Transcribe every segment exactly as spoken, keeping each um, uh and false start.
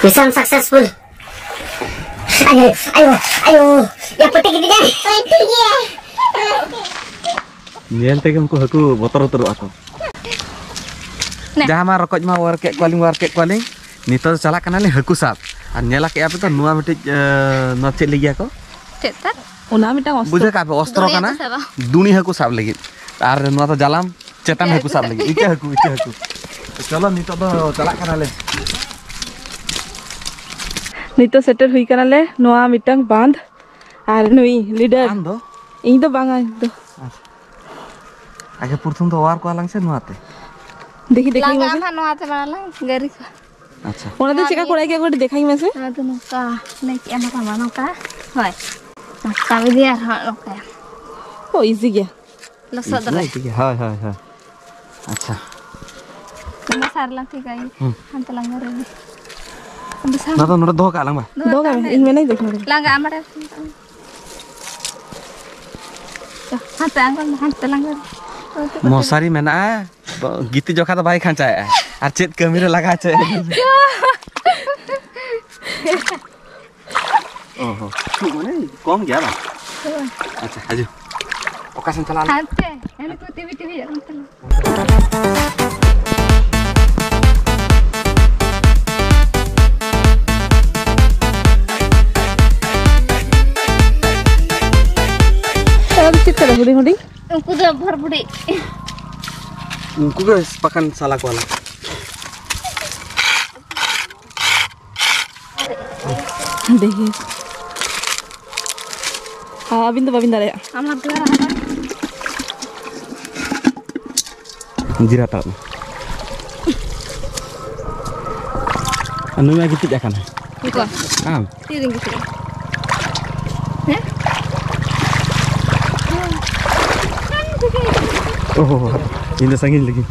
Mission successful. Ayo, ayo, ayo. Ya, putih gini deh. Putih ya. ᱧᱮᱞ ᱛᱮᱜᱮ ᱩᱱᱠᱩ ᱦᱟᱹᱠᱩ ᱵᱚᱛᱚᱨ ᱩᱛᱟᱹᱨᱚᱜᱼᱟ ᱠᱚ᱾ ᱱᱮ᱾ ᱡᱟᱦᱟᱸ ᱢᱟ ᱨᱚᱠᱚᱡ ᱢᱟ ᱚᱣᱟᱨ ᱠᱮᱫ ᱠᱚᱣᱟᱞᱤᱧ, ᱚᱣᱟᱨ ᱠᱮᱫ ᱠᱚᱣᱟᱞᱤᱧ᱾ ᱱᱤᱛᱚᱜ ᱫᱚ ᱪᱟᱞᱟᱜ ᱠᱟᱱᱟᱞᱤᱧ ᱦᱟᱹᱠᱩ ᱥᱟᱵ᱾ ᱟᱨ ᱧᱮᱞ ᱠᱮᱫᱼᱟ ᱯᱮ ᱛᱚ, ᱱᱚᱣᱟ ᱢᱤᱫᱴᱤᱡ, ᱮ, ᱱᱚᱣᱟ ᱪᱮᱫ ᱞᱟᱹᱭ ᱜᱮᱭᱟ ᱠᱚ? ᱪᱮᱫ ᱛᱟᱨ? ᱚᱱᱟ ᱢᱤᱫᱴᱟᱝ ᱚᱥᱛᱨᱚ᱾ ᱵᱩᱡᱷᱟᱹᱣ ᱠᱟᱜ ᱯᱮ, ᱚᱥᱛᱨᱚ ᱫᱩᱱᱤᱭᱟᱹ ᱠᱟᱱᱟ᱾ ᱠᱚ ᱥᱟᱵᱟ᱾ ᱫᱩᱱᱤ ᱦᱟᱹᱠᱩ ᱥᱟᱵ ᱞᱟᱹᱜᱤᱫ᱾ ᱟᱨ ᱱᱚᱣᱟ ᱫᱚ ᱡᱟᱞᱟᱢ, ᱪᱮᱛᱟᱱ ᱤᱪᱟᱹᱜ ᱦᱟᱹᱠᱩ ᱦᱟᱹᱠᱩ᱾ ᱥᱟᱵ ᱞᱟᱹᱜᱤᱫ, ᱤᱪᱟᱹᱜ ᱦᱟᱹᱠᱩ, ᱤᱪᱟᱹᱜ ᱦᱟᱹᱠᱩ᱾ ᱪᱚᱞᱚ, ᱱᱤᱛᱚᱜ ᱫᱚ ᱪᱟᱞᱟᱜ ᱠᱟᱱᱟᱞᱮ᱾ ᱱᱤᱛᱚᱜ ᱥᱮᱴᱮᱨ ᱦᱩᱭ ᱠᱟᱱᱟᱞᱮ ᱱᱚᱣᱟ ᱢᱤᱫᱴᱟᱝ ᱵᱟᱸᱫᱷ᱾ ᱟᱨ ᱱᱩᱭ ᱞᱤᱰᱟᱨ᱾ ᱟᱢ ᱫᱚ? ᱤᱧ ᱫᱚ ᱵᱟᱝᱟ, ᱤᱧ ᱫᱚ᱾ ᱟᱪᱪᱷᱟ᱾ ᱟᱜᱮ ᱯᱨᱚᱛᱷᱚᱢ ᱫᱚ ᱚᱣᱟᱨ ᱠᱚᱣᱟ ᱞᱟᱝ ᱥᱮ ᱱᱚᱣᱟᱛᱮ? ᱫᱮᱠᱷᱤ, ᱫᱮᱠᱷᱤ ᱞᱟᱸᱜᱟ ᱢᱟᱥᱮ᱾ ᱟᱢ ᱦᱟᱸᱜ ᱱᱚᱣᱟ ᱛᱮ ᱢᱟᱲᱟᱝ ᱞᱟᱝ ᱜᱟᱹᱨᱤ ᱠᱚᱣᱟ᱾ ᱟᱪᱪᱷᱟ᱾ ᱚᱱᱟ ᱫᱚ ᱱᱚᱣᱟ ᱪᱮᱠᱟ ᱜᱮ᱾ ᱠᱚᱨᱟᱣ ᱜᱮᱭᱟ, ᱠᱟᱹᱴᱤᱡ ᱫᱮᱠᱷᱟᱧ ᱢᱮᱥᱮ᱾ ᱱᱚᱣᱟ ᱫᱚ ᱱᱚᱝᱠᱟ, ᱞᱟᱹᱭ ᱠᱮᱜᱼᱟ ᱱᱚᱝᱠᱟ ᱵᱟᱝ ᱱᱚᱝᱠᱟ᱾ ᱦᱳᱭ᱾ ᱱᱚᱝᱠᱟ ᱤᱫᱤᱭᱟ ᱟᱨᱦᱚᱸ ᱱᱚᱝᱠᱟ᱾ ᱳ, ᱤᱡᱤ ᱜᱮᱭᱟ᱾ ᱞᱚᱥᱚᱫ ᱨᱮ᱾ ᱤᱡᱤ ᱜᱮᱭᱟ, ᱦᱳᱭ, ᱦᱳᱭ, ᱦᱳᱭ᱾ ᱟᱪᱪᱷᱟ᱾ ᱚᱱᱟ ᱥᱟᱨ ᱞᱟᱝ ᱴᱷᱤᱠᱟ ᱜᱮ᱾ ᱦᱩᱸ᱾ ᱦᱟᱱᱛᱮ ᱞᱟᱝ ᱜᱟᱹᱨᱤ ᱤᱫᱤ᱾ ᱟᱫᱚ ᱥᱟᱨ ᱱᱚᱣᱟ ᱫᱚ ᱱᱚᱰᱮ ᱫᱚᱦᱚ ᱠᱟᱜᱼᱟ ᱞᱟᱝ ᱵᱟ? ᱫᱚᱦᱚ ᱫᱚᱦᱚ ᱠᱟᱜ ᱠᱟᱜ ᱢᱮ, ᱢᱮ᱾ ᱤᱧ ᱢᱮᱱᱟᱧ ᱫᱚ ᱱᱚᱰᱮ᱾ ᱞᱟᱸᱜᱟ ᱟᱢ ᱵᱟᱲᱟᱭ᱾ ᱦᱟᱱᱛᱮ ᱟᱬᱜᱚᱱ ᱢᱮ, ᱦᱟᱱᱛᱮ ᱞᱟᱝ ᱜᱟᱹᱨᱤ᱾ ᱢᱚᱥᱟᱨᱤ ᱢᱮᱱᱟᱜᱼᱟ, ᱛᱚ ᱜᱤᱛᱤᱡ ᱡᱚᱠᱷᱟ ᱫᱚ ᱵᱟᱭ ᱠᱷᱟᱧᱪᱟᱭᱮᱜᱼᱟ᱾ ᱟᱨ ᱪᱮᱫ ᱠᱟᱹᱢᱤ ᱨᱮ ᱞᱟᱜᱟᱣ ᱦᱚᱪᱚᱭᱮᱫ? ᱚ ᱦᱚᱸ᱾ ᱢᱟᱱᱮ ᱠᱚᱢ ᱜᱮᱭᱟ ᱵᱟᱝ? ᱦᱳᱭ᱾ ᱟᱪᱪᱷᱟ, ᱦᱤᱡᱩᱜ᱾ ᱚᱠᱟ ᱥᱮᱱ ᱪᱟᱞᱟᱣ ᱞᱮᱱᱟ? ᱦᱟᱱᱛᱮ, ᱦᱟᱱᱮ ᱠᱚ ᱴᱤᱵᱷᱤ, ᱴᱤᱵᱷᱤ ᱪᱟᱞᱟᱜ ᱠᱟᱱ ᱛᱟᱦᱮᱱᱟ᱾ ᱟᱨ ᱪᱮᱫ ᱠᱟᱱᱟ ᱦᱩᱰᱤᱧ ᱦᱩᱰᱤᱧ? ᱩᱱᱠᱩ ᱫᱚ ᱵᱷᱚᱨᱵᱷᱩᱴᱤ᱾ ᱩᱱᱠᱩ ᱜᱮ ᱵᱟᱠᱷᱟᱱ ᱥᱟᱞᱟ ᱠᱚᱣᱟᱞᱮ᱾ ᱫᱮᱠᱷᱤ᱾ ᱟᱨ ᱟᱹᱵᱤᱱ ᱫᱚ ᱵᱟᱹᱵᱤᱱ ᱫᱟᱲᱮᱭᱟᱜᱼᱟ᱾ ᱟᱢᱟᱜ ᱫᱚ ᱟᱨ ᱡᱤᱨᱟ ᱛᱟᱲᱟᱜ ᱢᱮ᱾ ᱟᱨ ᱱᱩᱭ ᱢᱟ ᱜᱤᱛᱤᱡ ᱟᱠᱟᱱᱟᱭ᱾ ᱚᱠᱚᱭ? ᱟᱢ᱾ ᱛᱤᱨᱮᱢ ᱜᱤᱛᱤᱡᱼᱟ? ᱦᱮᱸ? ᱚ ᱦᱚ ᱦᱚ, ᱤᱧ ᱫᱚ ᱥᱟᱺᱜᱤᱧ ᱞᱟᱹᱜᱤᱫ᱾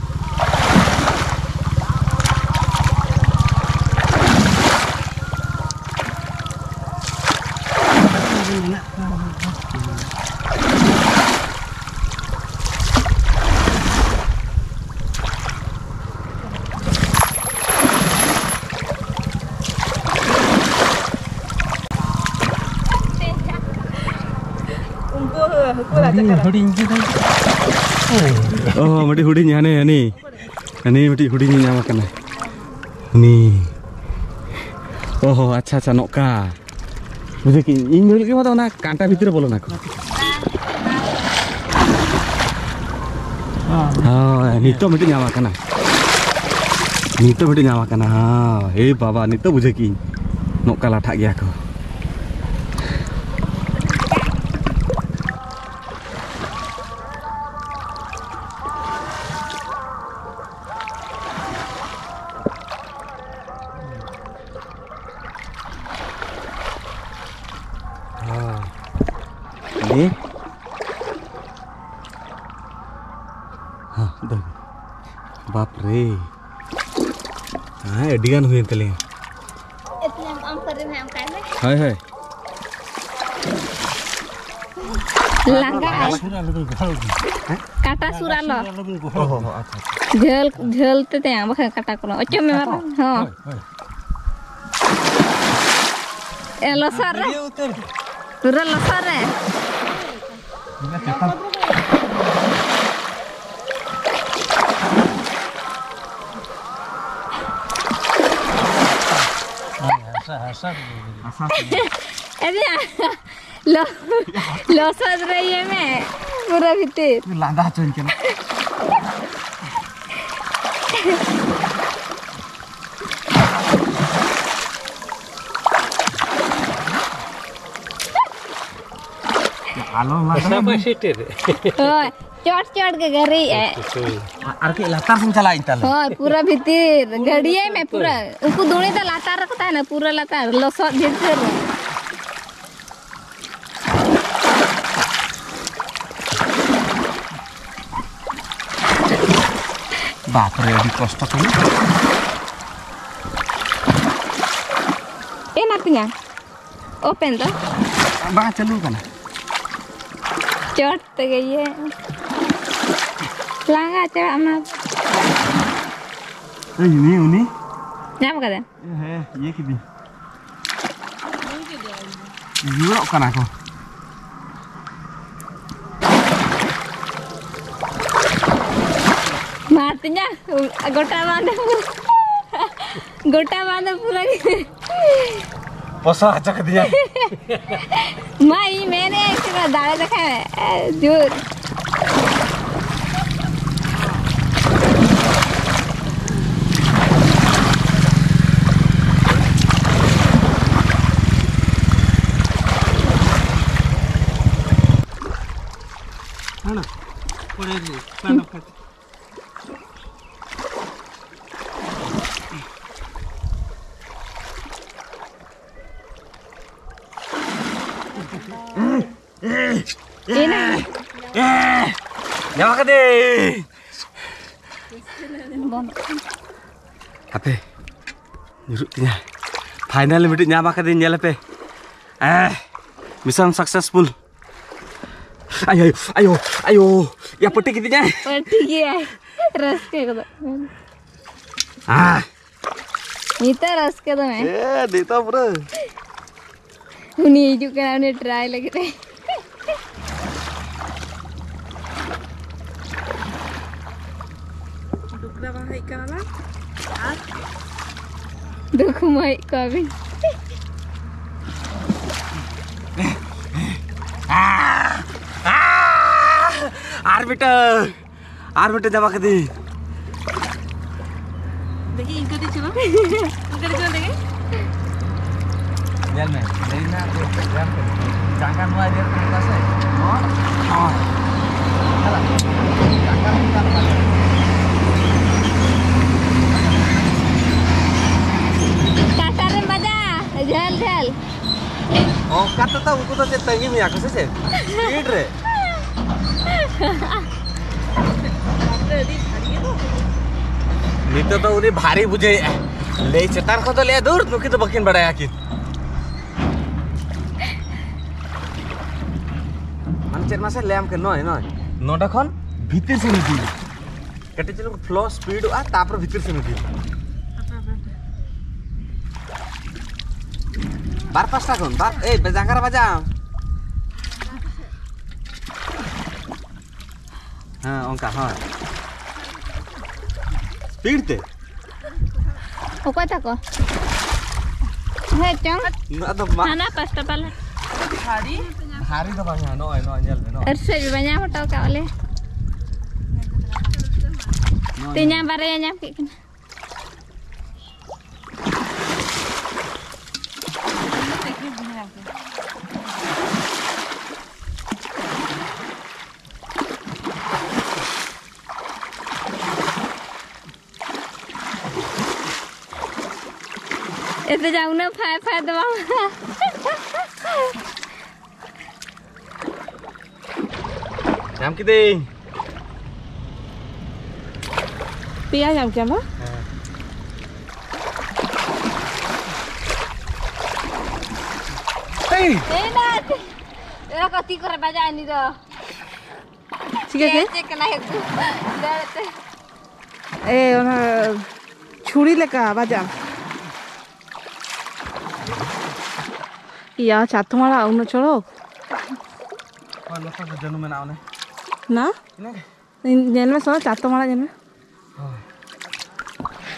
ᱦᱩᱰᱤᱧ, ᱦᱩᱰᱤᱧ ᱜᱮ ᱫᱚ᱾ ᱚ, ᱢᱤᱫᱴᱤᱡ ᱦᱩᱰᱤᱧ, ᱦᱟᱱᱮ, ᱦᱟᱹᱱᱤ᱾ ᱦᱟᱹᱱᱤ ᱢᱤᱫᱴᱤᱡ ᱦᱩᱰᱤᱧ ᱧᱟᱢ ᱟᱠᱟᱱᱟ᱾ ᱩᱱᱤ᱾ ᱚ ᱦᱚ, ᱟᱪᱪᱷᱟ, ᱟᱪᱪᱷᱟ, ᱱᱚᱝᱠᱟ᱾ ᱵᱩᱡᱷᱟᱹᱣ ᱠᱮᱫᱟᱹᱧ, ᱤᱧ ᱧᱮᱞ ᱠᱮᱫ ᱠᱚᱣᱟ ᱚᱱᱟ ᱠᱟᱸᱴᱟ ᱵᱷᱤᱛᱨᱤ ᱨᱮ ᱵᱚᱞᱚ ᱱᱟᱠᱚ᱾ ᱦᱳᱭ, ᱱᱤᱛᱚᱜ ᱢᱤᱫᱴᱤᱡ ᱧᱟᱢ ᱟᱠᱟᱱᱟ᱾ ᱱᱤᱛᱚᱜ ᱢᱤᱫᱴᱤᱡ ᱧᱟᱢ ᱟᱠᱟᱱᱟ᱾ ᱦᱳᱭ, ᱮ ᱵᱟᱵᱟ, ᱱᱤᱛᱚᱜ ᱵᱩᱡᱷᱟᱹᱣ ᱠᱮᱫᱟᱹᱧ ᱱᱚᱝᱠᱟ ᱞᱟᱴᱷᱟᱜ ᱜᱮᱭᱟ ᱠᱚ᱾ ᱦᱮᱸ᱾ ᱫᱤ? ᱦᱮᱸ, ᱫᱚᱦᱚᱭ ᱢᱮ᱾ ᱵᱟᱯ ᱨᱮ᱾ ᱦᱮᱸ, ᱟᱹᱰᱤ ᱜᱟᱱ ᱦᱩᱭᱮᱱ ᱛᱟᱞᱮᱭᱟ᱾ ᱦᱳᱭ, ᱦᱳᱭ᱾ ᱞᱟᱸᱜᱟ ᱟᱭ᱾ ᱠᱟᱴᱟ ᱥᱩᱨ ᱟᱞᱚ᱾ ᱚ ᱦᱚᱸ, ᱦᱚᱸ, ᱟᱪᱪᱷᱟ, ᱟᱪᱪᱷᱟ᱾ ᱡᱷᱟᱹᱞ, ᱡᱷᱟᱹᱞ ᱛᱮ ᱛᱟᱭᱟ, ᱵᱟᱠᱷᱟᱱ ᱠᱟᱴᱟ ᱠᱚ ᱚᱪᱚᱜ ᱢᱮ ᱢᱟᱨᱟᱝ᱾ ᱦᱚᱸ᱾ ᱦᱳᱭ, ᱦᱳᱭ᱾ ᱮ, ᱞᱚᱥᱚᱫ ᱨᱮ᱾ ᱯᱩᱨᱟᱹ ᱞᱚᱥᱚᱫ ᱨᱮ᱾ ᱦᱟᱥᱟ, ᱦᱟᱥᱟ᱾ ᱮ ᱫᱤᱭᱟ, ᱞᱚ-, ᱞᱚᱥᱚᱫ ᱨᱮ ᱤᱭᱟᱹ ᱢᱮ, ᱯᱩᱨᱟᱹ ᱵᱷᱤᱛᱤᱨ᱾ ᱞᱟᱸᱫᱟ ᱦᱚᱪᱚᱧ ᱠᱟᱱᱟ᱾ ᱟᱞᱚᱢ ᱞᱟᱸᱫᱟᱭᱟ᱾ ᱦᱳᱭ, ᱪᱚᱴ ᱪᱚᱴ ᱜᱮ ᱜᱟᱹᱨᱤᱭᱮᱜᱼᱟᱭ᱾ ᱟᱨ ᱠᱟᱹᱡ ᱞᱟᱛᱟᱨ ᱥᱮᱫ ᱪᱟᱞᱟᱜ ᱤᱧ ᱛᱟᱦᱞᱮ᱾ ᱦᱳᱭ, ᱯᱩᱨᱟᱹ ᱵᱷᱤᱛᱤᱨ, ᱜᱟᱹᱰᱤᱭᱟᱹᱭ ᱢᱮ ᱯᱩᱨᱟᱹ᱾ ᱩᱱᱠᱩ ᱫᱩᱬᱤ ᱫᱚ ᱞᱟᱛᱟᱨ ᱨᱮᱠᱚ ᱛᱟᱦᱮᱱᱟ, ᱯᱩᱨᱟᱹ ᱞᱟᱛᱟᱨ, ᱞᱚᱥᱚᱫ ᱵᱷᱤᱛᱤᱨ ᱨᱮ᱾ ᱵᱟᱯ ᱨᱮ, ᱟᱹᱰᱤ ᱠᱚᱥᱴᱚ ᱠᱟᱱᱟ᱾ ᱮ ᱱᱟᱛᱤᱧᱟ, open ᱫᱚ? ᱵᱟᱝ ᱪᱟᱹᱞᱩ ᱠᱟᱱᱟ᱾ ᱪᱚᱴ ᱛᱮᱜᱮ ᱤᱭᱟᱹ᱾ ᱞᱟᱸᱜᱟ ᱪᱟᱵᱟᱜ ᱟᱢ ᱱᱟ᱾ ᱮᱭ, ᱩᱱᱤ, ᱩᱱᱤ᱾ ᱧᱟᱢ ᱠᱟᱫᱟ? ᱦᱮᱸ, ᱤᱭᱟᱹ ᱠᱤᱫᱤᱧ᱾ ᱨᱩᱣᱟᱹᱲᱚᱜ ᱠᱟᱱᱟ ᱠᱚ᱾ ᱢᱟ ᱛᱤᱧᱟ, ᱜᱚᱴᱟ ᱵᱟᱸᱫᱷ ᱯᱩᱨᱟᱹ, ᱜᱚᱴᱟ ᱵᱟᱸᱫᱷ ᱯᱩᱨᱟᱹ ᱜᱮ᱾ ᱯᱚᱥᱟ ᱦᱚᱪᱚ ᱠᱮᱫᱤᱧᱟ᱾ ᱢᱟ ᱤᱧ ᱢᱮᱱᱮᱫ ᱠᱟᱱᱟ, ᱫᱟᱲᱮ ᱞᱮᱠᱷᱟᱱ ᱡᱳᱨ᱾ ᱦᱟᱱᱟ, ᱯᱚᱨᱮ ᱞᱟᱹᱭ, ᱯᱟᱱᱚ ᱠᱟᱛᱮ᱾ ᱧᱟᱢ ᱠᱟᱫᱮ᱾ ᱦᱟᱯᱮ, ᱧᱩᱨᱩᱜ ᱛᱤᱧᱟ᱾ Finally ᱢᱤᱫᱴᱤᱡ ᱧᱟᱢ ᱟᱠᱟᱫᱤᱧ, ᱧᱮᱞ ᱯᱮ᱾ ᱮ, mission successful᱾ ᱟᱭᱳ, ᱟᱭᱳ, ᱟᱭᱳ, ᱟᱭᱳ᱾ ᱭᱟ, ᱯᱟᱹᱴᱤ ᱠᱤᱫᱤᱧᱟᱭ᱾ ᱯᱟᱹᱴᱤ ᱜᱮᱭᱟᱭ᱾ ᱨᱟᱹᱥᱠᱟᱹ ᱜᱚᱫᱚᱜ ᱠᱟᱱᱟ᱾ ᱟᱦ᱾ ᱱᱤᱛᱚᱜ ᱨᱟᱹᱥᱠᱟᱹ ᱫᱚᱢᱮ᱾ ᱮ, ᱱᱤᱛᱚᱜ ᱯᱩᱨᱟᱹ᱾ ᱩᱱᱤ ᱦᱤᱡᱩᱜ ᱠᱟᱱᱟ, ᱩᱱᱤ try ᱞᱟᱹᱜᱤᱫ ᱮ᱾ ᱰᱩᱠᱨᱟ ᱵᱟᱝ ᱦᱮᱡ ᱠᱟᱱᱟ ᱞᱟᱝ᱾ ᱟᱨ ᱫᱩᱠᱷᱩᱢᱟᱹᱭᱮᱫ ᱠᱚᱣᱟ ᱵᱤᱱ᱾ ᱟᱨ ᱢᱤᱫᱴᱟᱝ, ᱟᱨ ᱢᱤᱫᱴᱟᱝ ᱪᱟᱵᱟ ᱠᱮᱫᱮ᱾ ᱫᱮᱠᱷᱤ, ᱤᱱᱠᱟᱹ ᱫᱮ ᱪᱚᱞᱚ᱾ ᱤᱱᱠᱟᱹ ᱫᱮ ᱪᱚᱞᱚ ᱫᱮᱠᱷᱤ᱾ ᱧᱮᱞ ᱢᱮ, ᱞᱟᱹᱭ ᱢᱮ, ᱟᱫᱚ ᱪᱮᱫ ᱧᱟᱢ ᱠᱮᱫᱟ? ᱡᱟᱸᱜᱟ ᱱᱚᱣᱟ ᱤᱭᱟᱹ ᱨᱮ ᱛᱟᱦᱮᱸ ᱠᱟᱱᱟ ᱥᱮ? ᱦᱳᱭ᱾ ᱦᱳᱭ᱾ ᱪᱟᱞᱟᱜ᱾ ᱡᱟᱸᱜᱟ ᱨᱮ ᱛᱟᱦᱮᱸ ᱠᱟᱱᱟ᱾ ᱠᱟᱴᱟ ᱨᱮᱢ ᱵᱟᱡᱟ, ᱡᱷᱟᱹᱞ ᱡᱷᱟᱹᱞ᱾ ᱚᱱᱠᱟ ᱛᱮᱫᱚ ᱩᱱᱠᱩ ᱫᱚ ᱪᱮᱫ ᱛᱟᱺᱜᱤ ᱢᱮᱭᱟ ᱠᱚ ᱥᱮ ᱪᱮᱫ? Speed ᱨᱮ᱾ ᱱᱤᱛᱚᱜ ᱫᱚ ᱩᱱᱤ ᱵᱷᱟᱨᱤ ᱵᱩᱡᱷᱟᱹᱣᱮᱫᱼᱟ᱾ ᱞᱟᱹᱭ ᱪᱮᱛᱟᱱ ᱠᱷᱚᱱ ᱫᱚ ᱞᱟᱹᱭᱟ, "ᱫᱩᱨ, ᱱᱩᱠᱤᱱ ᱫᱚ ᱵᱟᱹᱠᱤᱱ ᱵᱟᱲᱟᱭᱟ ᱠᱤᱱ᱾" ᱢᱟᱱᱮ ᱪᱮᱫ ᱢᱟᱥᱮ ᱞᱟᱹᱭᱟᱢ ᱠᱟᱱ, ᱱᱚᱜᱼᱚᱭ, ᱱᱚᱜᱼᱚᱭ᱾ ᱱᱚᱰᱮ ᱠᱷᱚᱱ ᱵᱷᱤᱛᱤᱨ ᱥᱮᱱ ᱤᱫᱤ᱾ ᱠᱟᱹᱴᱤᱡ ᱪᱩᱞᱩᱝ flow speedᱚᱜᱼᱟ, ᱛᱟᱨᱯᱚᱨᱮ ᱵᱷᱤᱛᱤᱨ ᱥᱮᱱ ᱤᱫᱤ᱾ ᱵᱟᱨ ᱯᱟᱥᱴᱟ ᱠᱷᱚᱱ, ᱵᱟᱨ, ᱮᱭ, ᱡᱟᱸᱜᱟ ᱨᱮ ᱵᱟᱡᱟᱣ᱾ ᱦᱮᱸ, ᱚᱱᱠᱟ, ᱦᱳᱭ᱾ ᱛᱤᱲ ᱛᱮ᱾ ᱚᱠᱚᱭ ᱛᱟᱠᱚ? ᱦᱮᱸ ᱪᱚᱝ᱾ ᱱᱚᱣᱟ ᱫᱚ ᱢᱟ ᱦᱟᱱᱟ ᱯᱟᱥᱴᱟ ᱯᱟᱞᱟ᱾ ᱵᱷᱟᱨᱤ ᱫᱚ ᱵᱟᱝᱟ, ᱱᱚᱜᱼᱚᱭ ᱱᱚᱣᱟ ᱧᱮᱞ ᱢᱮ, ᱱᱚᱜᱼᱚᱭ᱾ ᱟᱨ ᱥᱮᱫ ᱵᱟᱝ ᱧᱟᱢ ᱦᱚᱴᱚ ᱠᱟᱜ ᱞᱮ᱾ ᱱᱚᱜᱼᱚᱭ ᱛᱮᱧᱟ ᱵᱟᱨᱭᱟ ᱧᱟᱢ ᱠᱮᱫ ᱠᱤᱱᱟ᱾ ᱮᱛᱮ ᱡᱟ ᱩᱱᱟᱹᱜ ᱯᱷᱟᱭ ᱯᱷᱟᱭ ᱫᱚ ᱵᱟᱝ᱾ ᱧᱟᱢ ᱠᱤᱫᱟᱹᱧ᱾ ᱯᱮᱭᱟ ᱧᱟᱢ ᱠᱮᱫᱟᱢ ᱵᱟᱝ? ᱦᱮᱸ᱾ ᱮᱭ! ᱮᱭ ᱱᱟ, ᱮ ᱠᱚ ᱛᱤ ᱠᱚᱨᱮ ᱵᱟᱡᱟᱜᱼᱟ ᱩᱱᱤ ᱫᱚ᱾ ᱪᱤᱠᱟᱹ ᱠᱮᱫ? ᱪᱮᱫ ᱠᱟᱱᱟᱭ ᱩᱠᱩ? ᱫᱟᱹᱲ ᱛᱮ᱾ ᱮ, ᱚᱱᱟ ᱪᱷᱩᱲᱤ ᱞᱮᱠᱟ ᱵᱟᱡᱟᱜᱼᱟ᱾ ᱤᱭᱟ, ᱪᱟᱛᱚᱢ ᱟᱲᱟᱜ ᱩᱱᱟᱹᱜ ᱪᱚᱨᱚᱠ᱾ ᱦᱳᱭ, ᱱᱚᱛᱮ ᱫᱚ ᱡᱟᱹᱱᱩ ᱢᱮᱱᱟᱜᱼᱟ ᱚᱱᱮ᱾ ᱱᱟ? ᱤᱱᱟᱹᱜᱮ᱾ ᱧᱮᱞ ᱢᱮ ᱥᱳᱱᱟ, ᱪᱟᱛᱚᱢ ᱟᱲᱟᱜ ᱧᱮᱞ ᱢᱮ᱾ ᱦᱳᱭ᱾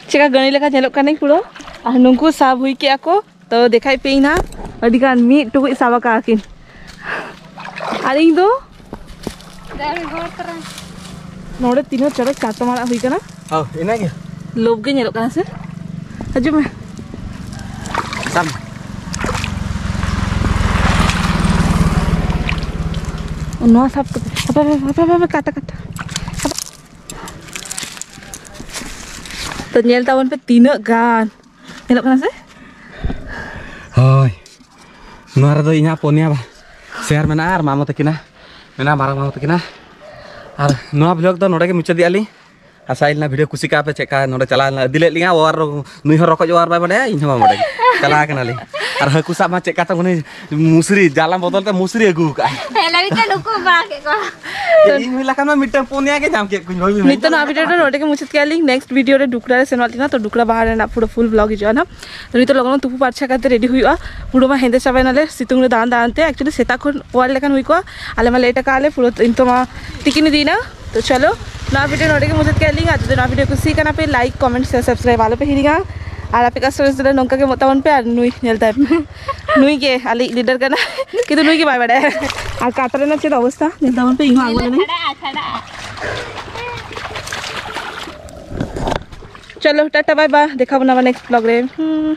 ᱪᱮᱠᱟ ᱜᱟᱹᱲᱤ ᱞᱮᱠᱟ ᱧᱮᱞᱚᱜ ᱠᱟᱹᱱᱟᱹᱧ ᱯᱩᱨᱟᱹ᱾ ᱟᱨ ᱱᱩᱠᱩ ᱥᱟᱵ ᱦᱩᱭ ᱠᱮᱜᱼᱟ ᱠᱚ, ᱛᱚ ᱫᱮᱠᱷᱟᱭ ᱯᱮ ᱤᱧ ᱱᱟᱦᱟᱜ᱾ ᱟᱹᱰᱤ ᱜᱟᱱ ᱢᱤᱫ ᱴᱩᱠᱩᱡ ᱥᱟᱵ ᱟᱠᱟᱫ ᱠᱤᱱ᱾ ᱟᱨ ᱤᱧ ᱫᱚ ᱱᱚᱰᱮ ᱛᱤᱱᱟᱹᱜ ᱪᱚᱨᱚᱠ ᱪᱟᱛᱚᱢ ᱟᱲᱟᱜ ᱦᱩᱭ ᱠᱟᱱᱟ᱾ ᱦᱳᱭ, ᱤᱱᱟᱹᱜᱮ᱾ ᱞᱳᱵᱷ ᱜᱮ ᱧᱮᱞᱚᱜ ᱠᱟᱱᱟ ᱥᱮ? ᱦᱤᱡᱩᱜ ᱢᱮ᱾ ᱥᱟᱵ ᱢᱮ᱾ ᱱᱚᱣᱟ ᱥᱟᱵ ᱠᱟᱛᱮ, ᱦᱟᱯᱮ, ᱦᱟᱯᱮ, ᱦᱟᱯᱮ, ᱦᱟᱯᱮ, ᱠᱟᱴᱟ, ᱠᱟᱴᱟ᱾ ᱛᱚ ᱧᱮᱞ ᱛᱟᱵᱚᱱ ᱯᱮ ᱛᱤᱱᱟᱹᱜ ᱜᱟᱱ ᱧᱮᱞᱚᱜ ᱠᱟᱱᱟ ᱥᱮ? ᱦᱳᱭ, ᱱᱚᱣᱟ ᱨᱮᱫᱚ ᱤᱧᱟᱹᱜ ᱯᱩᱱᱭᱟ ᱵᱟ-, ᱥᱮᱭᱟᱨ ᱢᱮᱱᱟᱜᱼᱟ ᱟᱨ ᱢᱟᱢᱚ ᱛᱟᱹᱠᱤᱱᱟ ᱢᱮᱱᱟᱜᱼᱟ, ᱢᱟᱨᱟᱝ ᱢᱟᱢᱚ ᱛᱟᱹᱠᱤᱱᱟ᱾ ᱟᱨ ᱱᱚᱣᱟ ᱵᱷᱞᱚᱜ ᱫᱚ ᱱᱚᱰᱮ ᱜᱮ ᱢᱩᱪᱟᱹᱫᱮᱜᱼᱟ ᱞᱤᱧ᱾ ᱟᱥᱟᱭᱟᱞᱤᱧ ᱵᱷᱤᱰᱤᱭᱳ ᱠᱩᱥᱤ ᱠᱟᱜᱼᱟ ᱯᱮ, ᱪᱮᱫ ᱞᱮᱠᱟ ᱱᱚᱰᱮ ᱪᱟᱞᱟᱣ ᱞᱮᱱᱟ, ᱤᱫᱤ ᱞᱮᱫ ᱞᱤᱧᱟ ᱚᱣᱟᱨ, ᱱᱩᱭ ᱦᱚᱸ ᱨᱚᱠᱚᱡ ᱚᱣᱟᱨ ᱵᱟᱭ ᱵᱟᱰᱟᱭᱟ, ᱤᱧ ᱦᱚᱸ ᱵᱟᱝ ᱵᱟᱰᱟᱭᱟ᱾ ᱪᱟᱞᱟᱣ ᱠᱟᱱᱟᱞᱤᱧ᱾ ᱟᱨ ᱦᱟᱹᱠᱩ ᱥᱟᱵ ᱢᱟ ᱪᱮᱫ ᱞᱮᱠᱟ ᱛᱟᱵᱚᱱ ᱢᱩᱥᱨᱤ, ᱡᱟᱞᱟᱢ ᱵᱚᱫᱚᱞ ᱛᱮ ᱢᱩᱥᱨᱤ ᱟᱹᱜᱩ ᱠᱟᱜᱼᱟᱭ᱾ ᱦᱮᱸ, ᱞᱟᱹᱭ ᱛᱮ ᱱᱩᱠᱩ ᱵᱟᱝ ᱠᱮᱫ ᱠᱚᱣᱟ᱾ ᱤᱧ ᱦᱩᱭ ᱞᱮᱠᱷᱟᱱ ᱢᱟ ᱢᱤᱫᱴᱟᱝ ᱯᱩᱱᱭᱟ ᱜᱮ ᱧᱟᱢ ᱠᱮᱫ ᱠᱚᱣᱟᱧ, ᱵᱷᱟᱹᱜᱤ ᱢᱮᱱ ᱱᱤᱛᱚᱜ ᱱᱚᱣᱟ ᱠᱮᱫᱟ᱾ ᱵᱷᱤᱰᱤᱭᱳ ᱫᱚ ᱱᱚᱰᱮ ᱜᱮ ᱢᱩᱪᱟᱹᱫ ᱠᱮᱫᱟ ᱞᱤᱧ᱾ ᱱᱮᱠᱥᱴ ᱵᱷᱤᱰᱤᱭᱳ ᱨᱮ ᱰᱩᱠᱨᱟ ᱞᱮ ᱥᱮᱱᱚᱜ ᱞᱮᱱᱟ, ᱛᱚ ᱰᱩᱠᱨᱟ ᱵᱟᱦᱟ ᱨᱮᱱᱟᱜ ᱯᱩᱨᱟᱹ ᱯᱷᱩᱞ ᱵᱷᱞᱚᱜ ᱦᱤᱡᱩᱜᱼᱟ ᱱᱟᱦᱟᱜ᱾ ᱛᱚ ᱱᱤᱛᱚᱜ ᱞᱚᱜᱚᱱ ᱛᱩᱯᱩ ᱯᱟᱨᱪᱷᱟ ᱠᱟᱛᱮ ᱨᱮᱰᱤ ᱦᱩᱭᱩᱜᱼᱟ᱾ ᱯᱩᱨᱟᱹ ᱢᱟ ᱦᱮᱸᱫᱮ ᱪᱟᱵᱟᱭᱱᱟᱞᱮ ᱥᱤᱛᱩᱝ ᱨᱮ ᱫᱟᱬᱟᱱ ᱫᱟᱬᱟᱱ ᱛᱮ᱾ ᱮᱠᱪᱩᱭᱮᱞᱤ ᱥᱮᱛᱟᱜ ᱠᱷᱚᱱ ᱚᱣᱟᱨ ᱞᱮᱠᱷᱟᱱ ᱦᱩᱭ ᱠᱚᱜᱼᱟ, ᱟᱞᱮ ᱢᱟ ᱞᱮᱴ ᱟᱠᱟᱫ ᱞᱮ ᱯᱩᱨᱟᱹ, ᱱᱤᱛᱚᱜ ᱢᱟ ᱛᱤᱠᱤᱱ ᱤᱫᱤᱭᱮᱱᱟ᱾ ᱛᱚ ᱪᱚᱞᱚ, ᱱᱚᱣᱟ ᱵᱷᱤᱰᱤᱭᱳ ᱱᱚᱰᱮ ᱜᱮ ᱢᱩᱪᱟᱹᱫ ᱠᱮᱫ ᱞᱤᱧ᱾ ᱟᱨ ᱡᱩᱫᱤ ᱱᱚᱣᱟ ᱵᱷᱤᱰᱤᱭᱳ ᱠᱩᱥᱤ ᱠᱟᱱᱟ ᱯᱮ, ᱞᱟᱭᱤᱠ, ᱠᱚᱢᱮᱱᱴ, ᱥᱮᱭᱟᱨ, ᱥᱟᱵᱥᱠᱨᱟᱭᱤᱵ ᱟᱞᱚ ᱯᱮ ᱦᱤᱲᱤᱧᱟ᱾ ᱟᱨ ᱟᱯᱮ ᱠᱟᱥᱴᱚᱢᱟᱨ ᱥᱮᱞᱟᱨ ᱱᱚᱝᱠᱟ ᱜᱮ ᱮᱢᱚᱜ ᱛᱟᱵᱚᱱ ᱯᱮ᱾ ᱟᱨ ᱱᱩᱭ ᱧᱮᱞ ᱛᱟᱭ ᱯᱮ, ᱱᱩᱭ ᱜᱮ ᱟᱞᱮᱭᱤᱡ ᱞᱤᱰᱟᱨ ᱠᱟᱱᱟ, ᱠᱤᱱᱛᱩ ᱱᱩᱭ ᱜᱮ ᱵᱟᱭ ᱵᱟᱲᱟᱭᱟ᱾ ᱟᱨ ᱠᱟᱴ ᱨᱮᱱᱟᱜ ᱪᱮᱫ ᱚᱵᱚᱥᱛᱟ ᱧᱮᱞ ᱛᱟᱵᱚᱱ ᱯᱮ, ᱤᱧ ᱦᱚᱸ ᱟᱬᱜᱚ ᱞᱮᱱᱟᱹᱧ᱾ ᱪᱚᱞᱚ ᱴᱟᱴᱟ ᱵᱟᱭ ᱵᱟᱭ, ᱫᱮᱠᱷᱟ ᱵᱚᱱᱟ ᱱᱮᱠᱥᱴ ᱵᱞᱚᱜ ᱨᱮ᱾ ᱦᱩᱸ᱾